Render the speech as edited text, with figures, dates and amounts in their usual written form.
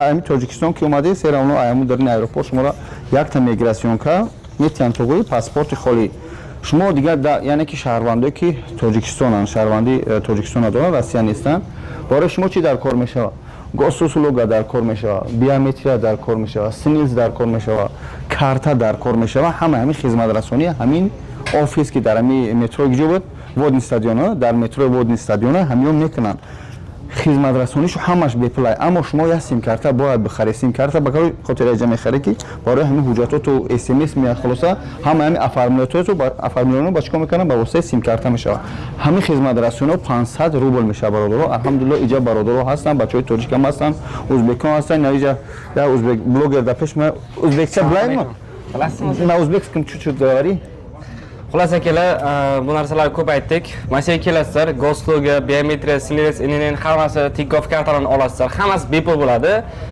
Ами Тоҷикистон ки омадед, всё равно аяму дарини аэропорт шуморо якта миграционка метиҳанд, туғри паспорти холӣ. Шумо дигар, яъне ки шаҳрвандое ки Тоҷикистонанд, шаҳрванди Тоҷикистона доранд, Россия нестанд, барои шумо чӣ дар кор мешавад? Госуслуга дар кор мешавад, биометрия дар кор мешавад, СНИЛС дар кор мешавад, карта дар кор мешавад. Ҳама ҳамин хизматрасонӣ, ҳамин офис, ки дар ҳамин метрои куҷо буд, Водный стадиона, дар метрои Водный стадиона ҳамиён мекунанд. Хизматрасонишу ҳамаш бепулай, аммо шумо як симкарта бояд бихаред. Симкарта ба кори хотир аҷа мехаред, ки барои ҳамин ҳуҷҷатоту смс меяд. Хулоса, ҳама ҳамин оформление ба чӣ кор мекунанд? Ба воситаи симкарта мешавад. Ҳамин хизматрасониҳо 500 рубл мешавад, бародаро. Алҳамдулилло, иҷа бародаро ҳастанд, бачаҳои тоҷикам ҳастанд, узбекон ҳастанд. Иҷа як узбек блогер дар пеш ма. Узбекча билаймо? На узбекском чуть-чуть говори. Xullas, akalar, bu narsalarni ko'p aytdik. Mana kelasizlar, госуслуга, biometriya, СНИЛС, ИНН, hammasi, Tinkoff kartalarni olasizlar. Hammasi bepul bo'ladi.